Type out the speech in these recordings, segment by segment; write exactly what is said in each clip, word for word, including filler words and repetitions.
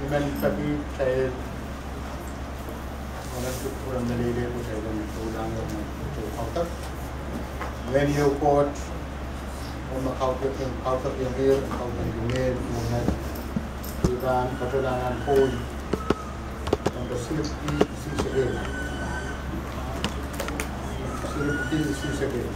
I men peki kitail, oh nan kupwuren meleilei, kitail en souleng nan kaudok. Mehn ieu Koht, oh me kaudok, kaudok iang ir, kaudok iang ir, oh me, I pahn patohla nan Pohnpei, nan silipwki isihsek ehu. Silipwki isihsek ehu.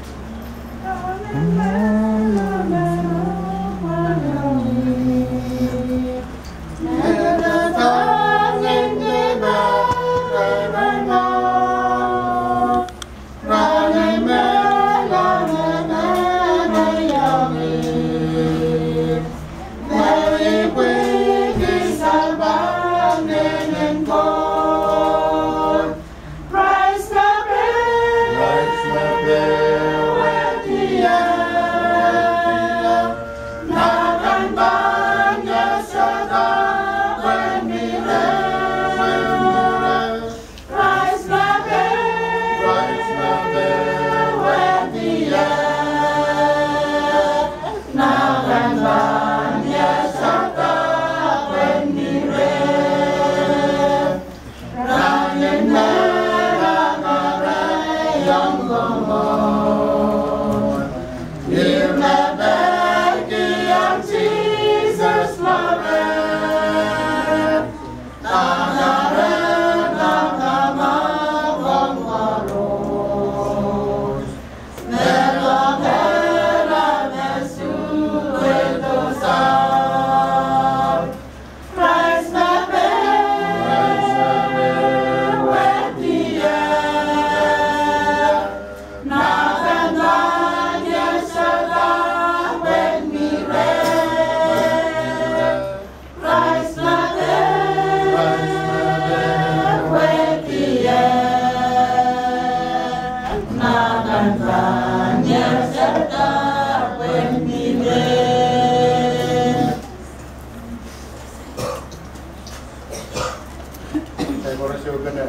Kitail koaros ehupene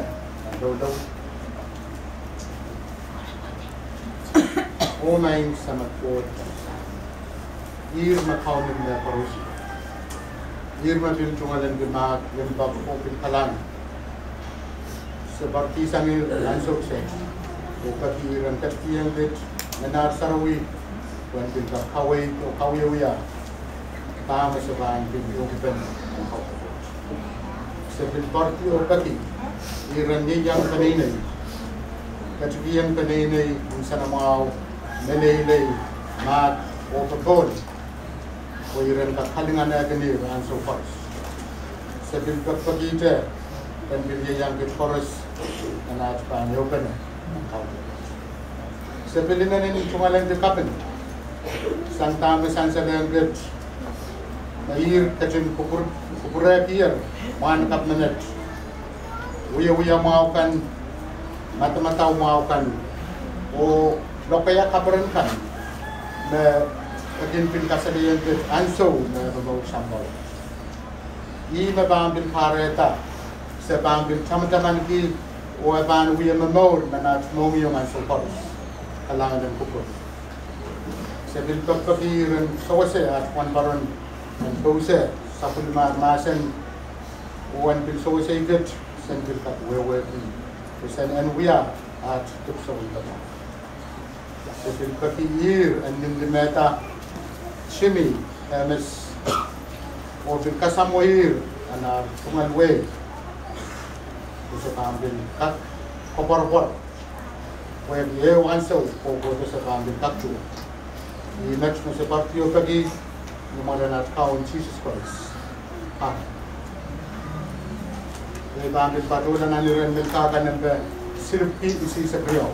doulou. Oh maing Samat Koht, ihr me kaunen mehkoaros. Ihr me pil tungoalenki mahk, limpoak oh pil kalahngan. Se poaridi sang ihr ansou kiset, oh peki ihr en ketidiong kit nan ahr sarawi, pwehn pil kak kaweid oh kawiewia dahme se pahn pil ehupene. Se pil poaridi oh peki ihr en ieiang peneinei, ketikihong peneinei nsenamwahu, meleilei, mahk oh popohl, pwe ihr en kak kalinganehkin ihr ansou koaros. Se pil pekipekihte en pil ieiang kit koaros nan aht pahn ehupene. Se pil inenen tungoalenki kaping sang dahme sansalehng kit, me ihr ketin kupwur-, kupwurehkier mwahnakapw menet, wiewia mwahu kan, madamadau mwahu kan, oh lokaia kaperen kan, me e kin pil kasalehiong kit ansou me momour sampah. Ih me pahn pil kahrehda se pahn pil tamatamanki oh e pahn wia momour nan aht mohngiong ansou koaros. Kalahngan en kupwur. Se pil pekipeki ihr en sewese aht wahnpoaron en pousehla sapwellimomwi mahsen, oh en pil sewesei kit sen pil kak wehwehki, oh sen en wia aht dipwisou en doadoahk. Se pil peki ihr en limlimehda Jimmy Emes, oh pil kasamwo ihr nan ahr tungoal wehi, oh se pahn pil kak koapworopwor, pwehki ehu ansou kohkohdo se pahn pil kak tuhwong. Ih met me se poaridi oh peki ni mwaren aht Kaun Sises Krais. Amen. Ei pahn pil patohla nan iren Melkahka nempe silipwki isihsek riau.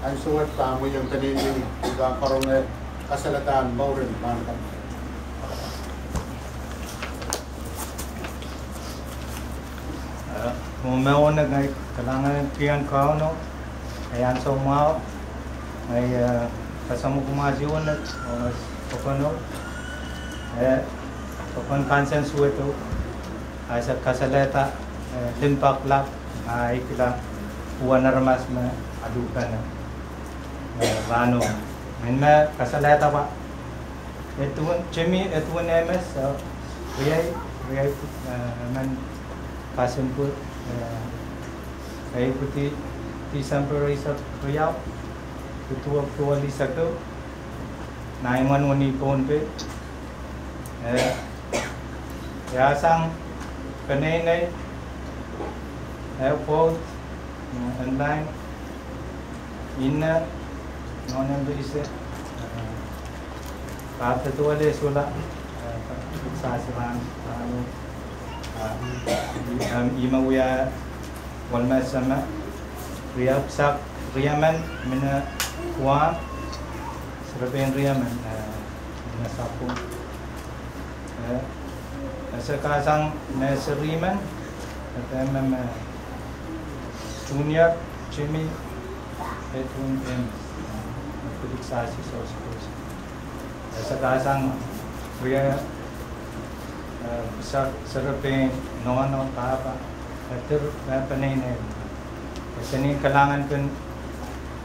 Ansou wet pahn mwein peneinei, I pahn karonge kasaledahn mouren mwahnakapw. Eh, mwohn me onek ngehi kalahngan kihong Kauno, eh, ansou mwahu, ngehi, eh, kasamwo kumwail onek, oh ngehi popono, eh, pokon kansensuwed, ahnsou kasalehda, eh, limpoak lap, ah, I kilang uwen aramas me aluhkehla, eh, rahno. Mehn me kasalehda wa, edwin, Jimmy Edwin Emes, eh, riei, riei, eh, emen kasimpe, eh, eh, ipwidi December eisek riau, duwehte duwehte eisek ehu, nan imwen wenihmw Pohnpei. Eh, ia sang peneinei, eh, pwoud, eh, online, ine, nohn Emrihse, eh, pahpa Tuwele Sula, eh, sasi rahn, rahno, ah, em, ih me wia Wolmeseme, riepwsak riemen mine Guam, serepein riemen, eh, mine sapwung. Eh, ese kasang me seri men, eh, me, me, Junior Jimmy Edwin M. Kulik sasi soskus. Ese kasang rie, eh, sa-, serepein nohno pahpa, eh, dir, eh, peneinei. Ese nin kalahngan kin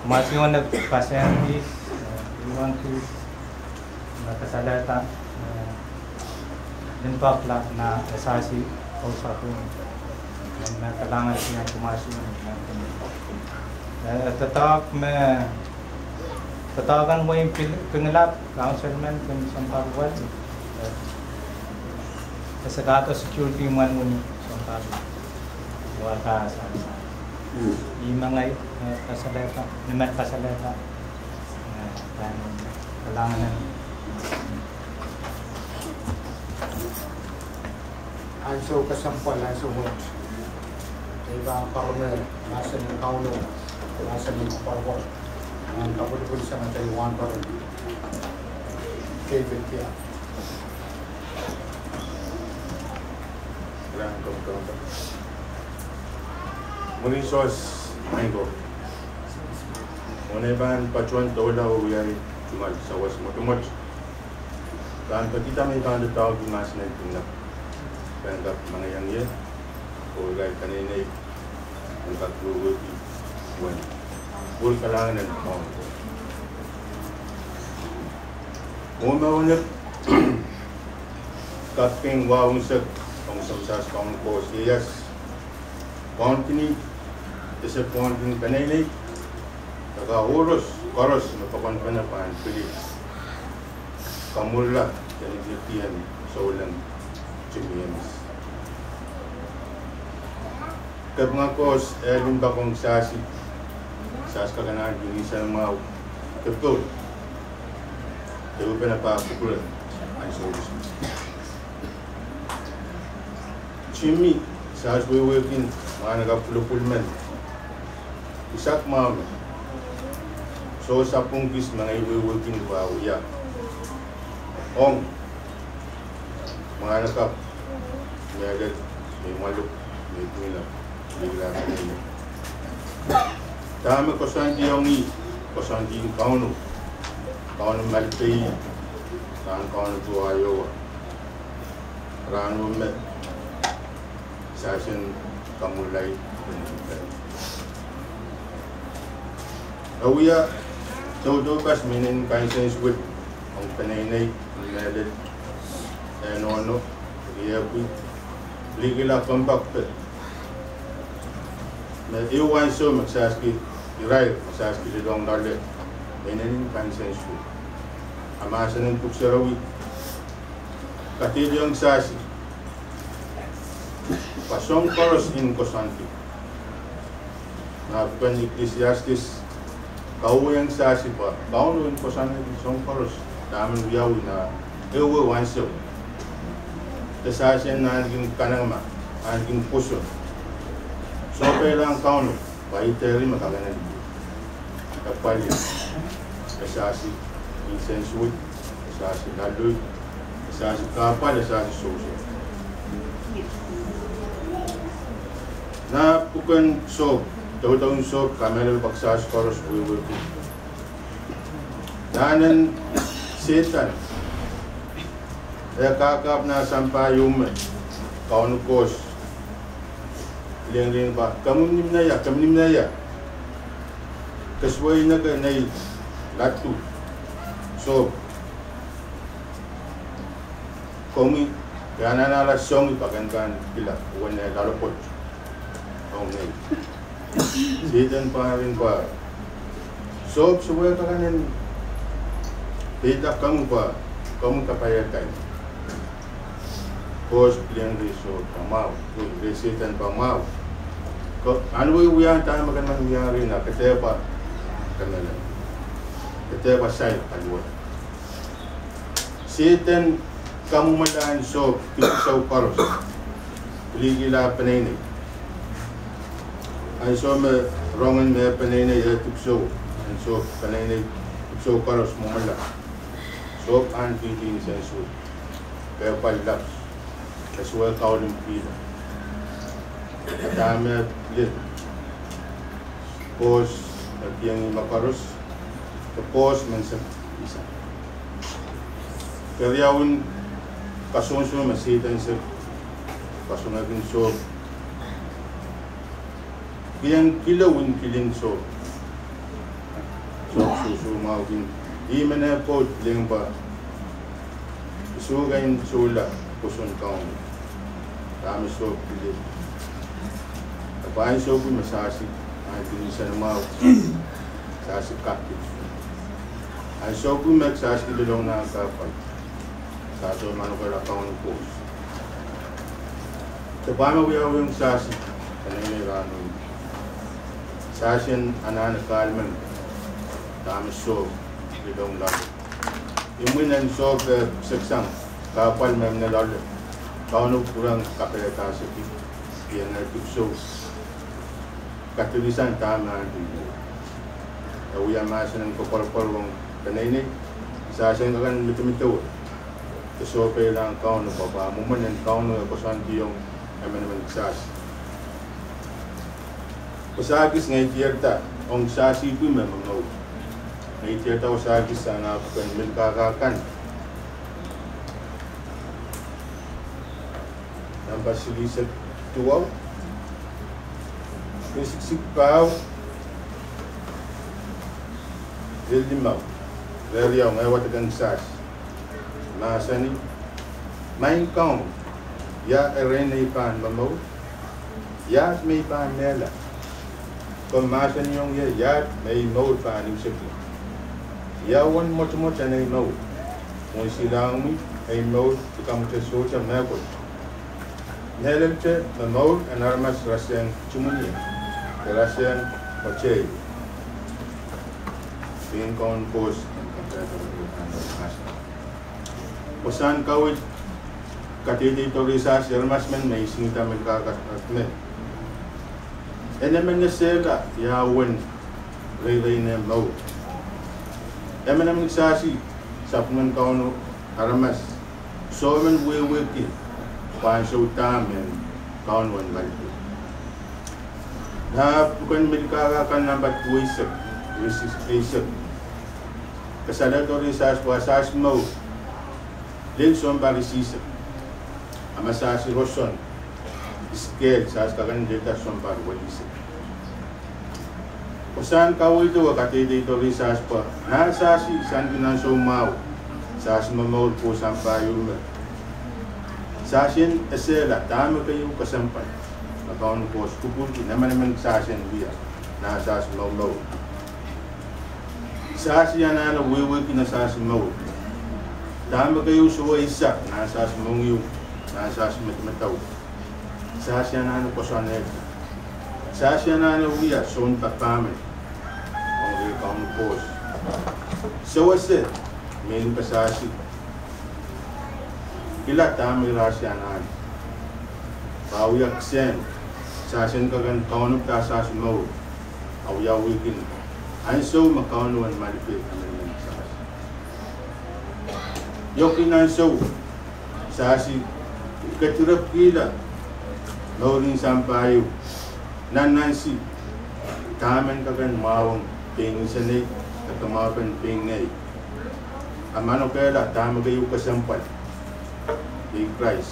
kumwail onek pasehng kis, eh, iwang kis, me kasalehda, eh, limpoak lap nan esasi oh sapwung. Me kalahngan kihong kumwail onek. Eh, doadoahk me, doadoahk en wehin Pil-, Pingelap, councilmen kin sounpar wet, eh, ese kahdo security mwohn wenihmw sounpar wet. Wa ka sa, sa. Ih me ngehi, eh, kasalehda, nimen kasalehda. Eh, pahn kalahngan. Ansou kesempwal, ansou wet. I pahn karonge mahsen en Kauno, mahsen en koapworopwor. Nan kapwilipwil sang atail wahnpoaron, David Kia. Grand Comptroller. Mwurin Sos Maing ko, mwein I pahn patohwan doula oh wiawi tungoal sawas mwotomwot. Pahn pekihda me I pahn doadoahngki mahsen en Pingelap, pahn kak mengeiong ie, oh irail peneinei, en kak wehwehki uwen, pwuhk kalahngan en Kauno. Mwohn me onek, kaping wa unsek, ong Samsas Kauno Koht ieias. Pwongkini, ese pwongkin peneinei, de kaoros koaros me pokonpene pahn pil kamwulla, de ni kihdi en souleng Jimmy Emes. Kaping koaros, eh, limpoak ong sasi, sasi kakanahnki ni sahn mwahu, kaping, de uhpene pahn kupwuren ansou. Jimmy, sasi wehwehkin mwahnakapw pwulopwul men. Isak mwahu me, soh sapwung kis me ngehi wehwehkin pwe e wia ong mwahnakapw mehlel, me mwaluk, me pwihno, me irail peneinei. Dahme koasoandi ong ih, koasoandi en Kauno, Kauno malipe ih, nan Kauno tuhwei iowa. Rahno me, sasi en kamwulla ih. E wia tohtohpas me inenen kansensuwed ong peneinei, mehlel, eh, nohno, riepwin, likila kompoakpe. Me ehu ansou me sasi, irail me sasi lelong loale, me inenen kansensuwed. A mahsen en Pwuhk Sarawi kadehdehiong sasi pwe soahng koaros en koasoandi. Nan pwuken Ecclesiastes, kauwehn sasi pwe Kauno en koasoanehdi soahng koaros, dahme wiawi nan ehuehu ansou. De sasi en ahneki kanengamah, ahneki pwoson. Sohpeilahng Kauno, pwe ih dehr me kakenehniki. Apwalih, e sasi insensuwed, e sasi laloid, e sasi kahpwal, e sasi sousou. Nan pwuken Sohp, doadoahk en Sohp, kamehlele pak sasi koaros wehwehki. Nan en Sehdan, e kakahpw nan sampah ieu me Kauno Koht kilengdiong pwe, Komw nimneia, komw nimneia. Keswei neke nei ladu, Sohp. Komwi, ke anahne ale songi pwe ken kak kila uwen eh loalopwoat ong nei. Sehdan pahn eri pwe, Sohp, sohte kak anahne peidek komwi pwe komwi kapaiada. Koht kilengdi Sohp pwe mwahu, kilengdi Sehdan pwe mwahu. Ke anahne wia dahme ke men wia, eri na ke dehr pwe kamehlele. Ke dehr pwe sair kaluwa. Sehdan kamwomwala en Sohp dipwisou koaros. Lihkihla peneinei. Ansou me rongen me peneinei eh dipwisou, ansou peneinei dipwisou koaros mwomwala. Sohp ahneki insensuwed, kepwal laps, e sohte kaulimkihla. Dahme lih, Koht e kihong ih mehkoaros, e Koht men se isa. Keriaun kasohnsoh me Sehdan se kasongehkin Sohp, kihong kiloun kilin Sohp. Sohp sohsohmwahuki, ih men eh pwoud lengpa. Soh kein sohla pwoson Kauno. Dahme Sohp pil lih? E pahn ansou pwukat me sasi, ahneki insensuwed, sasi kak kit. Ansou pwukat me sasi kilelong nan kahpwal, sasi manokehla Kauno Koht. Dahme wiawiong sasi, peneinei rahnwet. Sasi en anahne kahlemen dahme Sohp kilelong loale. Imwin en Sohp pil seksang kahpwal me mie loale, Kauno pwurehng kapaiada sehse, iei nan dipwisou. Kadirasang dahme ahneki. E wia mahsen en koapworopwor ong peneinei, sasi en kak en medemedewe. E sohpeilahng Kauno pwe mwomwen en Kauno e koasoandiong emenemen sasi. Wasa kis ngehi diarada ong sasi pwukat me momour. Ngehi diarada wasa kis sang nan pwuken Melkahka kan. Nambwa silihsek duwau. Siksik pahieu. Limau. Reriau, ngehi wadek ong sasi. Mahsanih, Maing Kaun, ia erein ei pahn momour? Iahd me ei pahn mehla? Komw mahsanihong ie iahd me ei mour pahn iwseki. Ia uwen mwotomwot en ei mour? Mwohn silangomwi ei mour likamwete sohte mehkot. Mehlelte me mour en aramas rasehng timwin ie, de rasehng mwohte ie. Pein Kaun Koht en kapaiada. Wasahn kaweid, kadehdehdo rehn sasi aramas men me isingida Melkahka me, en emen esehla ia uwen reirein eh mour. Emenemen sasi, sapwellimen Kauno aramas, soh men wehwehki pwe ansou da me Kauno en malipil. Nan pwuken Melkahka kan nambwa duweisek, ire eisek, kasalehdo rehn sasi pwe sasi mour lel sounpar isihsek. A ma sasi roson, Esekiel, sasi kak en lelda sounpar welisek. Wasahn kaweid o kadehdehdo rehn sasi pwe nan sasi sansal nan ansou mwahu, sasi momour pwoson sampah ieu me, sasi en esehla dahme keieu kesempwal me Kaun Koht kupwurki emenemen sasi en wia nan sasi momour. Sasi anahne wehwehki nan sasi mour dahme keieu soh wehwehki nan sasi mohngiong, nan sasi medemedewe. Sasi anahne koasoanehdi. Sasi anahne wia sounpapah men ong Kaun Koht. Sewese me ni pwe sasi kila dahme sasi anahne, pwe wia kisehn sasi en kak en kaunopda sasi mour, a wiawikin Ansou me Kauno en malipe emenemen Sahs. Iok ni ansou Sahs kedirepwkihla mouren sampah ieu, nannansi dahme e kak en mwahuong pein nsenei, e kamwahupen pein ngehi. A manokehla dahme keieu kesempwal, iei Krais.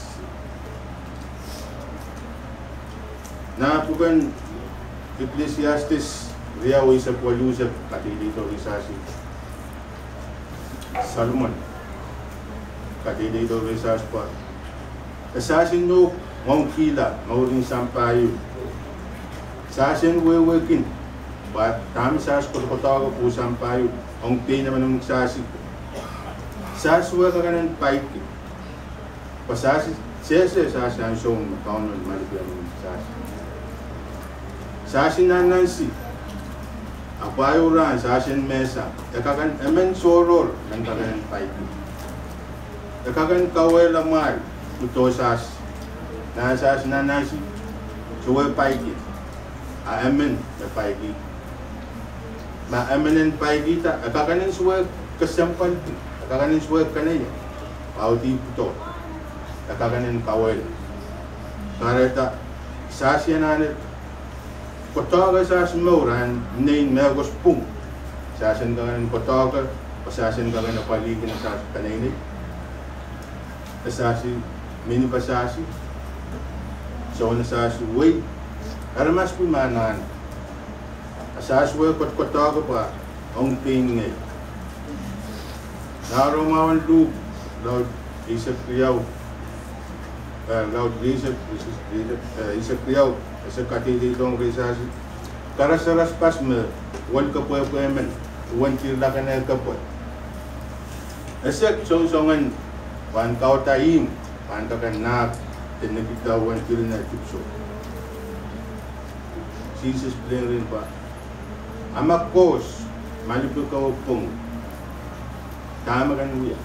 Nan pwuken Ecclesiastes riau eisek waluh, se kadeideido rehn Sahs, Solomon kadeideido rehn Sahs pwe, e Sahs nohk ngoangkihla mouren sampah ieu. Sahs en wehwehki pwe dahme Sahs kodokodohke pwuhk sampah ieu ong pein emenemen Sahs. Sahs wehwehki kak en paiki. Pwe Sahs sehse, Sahs ansou me Kauno en malipe emenemen Sahs. Sahs nannansi, ahpw ehu rahn Sahs en mehsang, e kak en, emen sohror me kak en paiki. E kak en kauwehla mwahl, uhdahn Sahs, nan Sahs nannansi, sohte paiki. A emen me paiki. Ma emen en paikihda, e kak en sohte kesempwalki, e kak en sohte kanaia, a udi pwudo, e kak en kauwehla. Kahrehda Sahs anahne kodohke Sahs mour, ahn nein mehkos pwung. Sahs en kak en kodohke, pwe Sahs en kak en apwalihki nan Sahs peneinei, e Sahs mihmi, pwe Sahs, soangen Sahs wei, aramas pwung me anahne. A Sahs wei kodokodohke pwe ong pein ngehi. Nan Rom awan luhk, laud eisek riau, eh, laud eisek, eisek, eh, eisek riau, e se kadeideidohng rehn Sahs, karasaras pas me wel kepwehpwe men, uwen dirlak en kepwe. Ese soangen pahn kauda ihmw pahn kak en nahk de nikidawehn diren dipwisou. Sises pil rehn pwe, a ma koht malipe kowe pwung, dahme ken wia?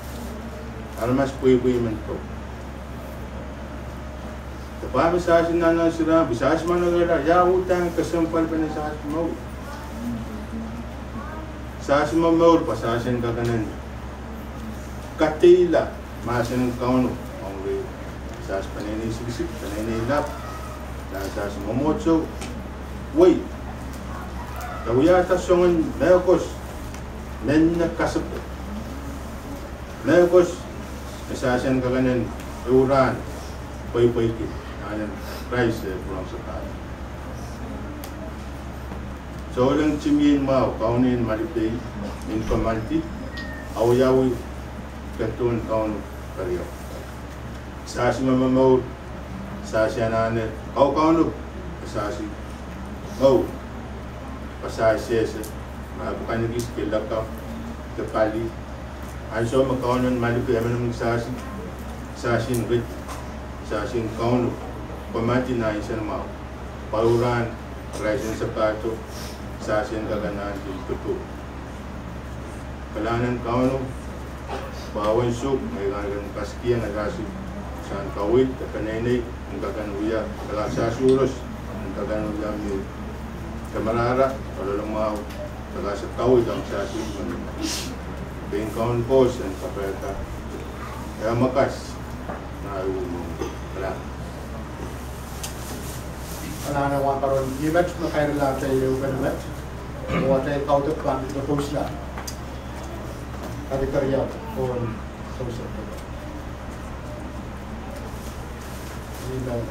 Aramas pweipwei men pwung. De pwe me Sahs nannansi rahn, pwe Sahs manokehla, ia uhdahn kesempwalpen Sahs mour. Sahs momour pwe Sahs en kak en kadeila mahsen en Kauno ong rehn Sahs peneinei sikisik, peneinei lap, nan Sahs mwomwohdiso wei. De wiahda soangen mehkos, mehn kasapahl mehkos, me Sahs en kak en ehu rahn pweipweiki, nan Krais e pwurehng sapahl. Souleng, timi en mwahu, Kauno en malipei, en komoaldi, awiawi ketidohn Kauno keriau. Sahs momour, Sahs anahne kaukaunohng, Sahs mour, pwe Sahs sehse, ma pwukan ekis de lakapw de pali. Ansou me Kauno en malipe emenemen Sahs, Sahs en rit, Sahs en Kauno, komoaldi nan nsenamwahu. Pwe ehu rahn Krais en sapahdo, Sahs en kak en anahne pil pwuko. Kalahngan en Kauno, pwe awen sohp me I kan kak en kasikihong Sahs, sang kaweid de peneinei, en kak en wia, kalahngan Sahs koaros, en kak en wia me kamarahra, kaloalamwahu, de kak en kaweid ong Sahs men. Pein Kaun koaros en kapaiada, e makas, nan ehu mour. Kalahngan. Kalahngan wahnpoaron, ih met me kairala atail ehupene met, oh atail kaudok pahn pil kousla. Kadi keriau, oh, kousla. Ih me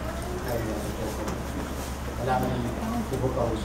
kairala atail ehupene. Kalahngan, kupwur koaros.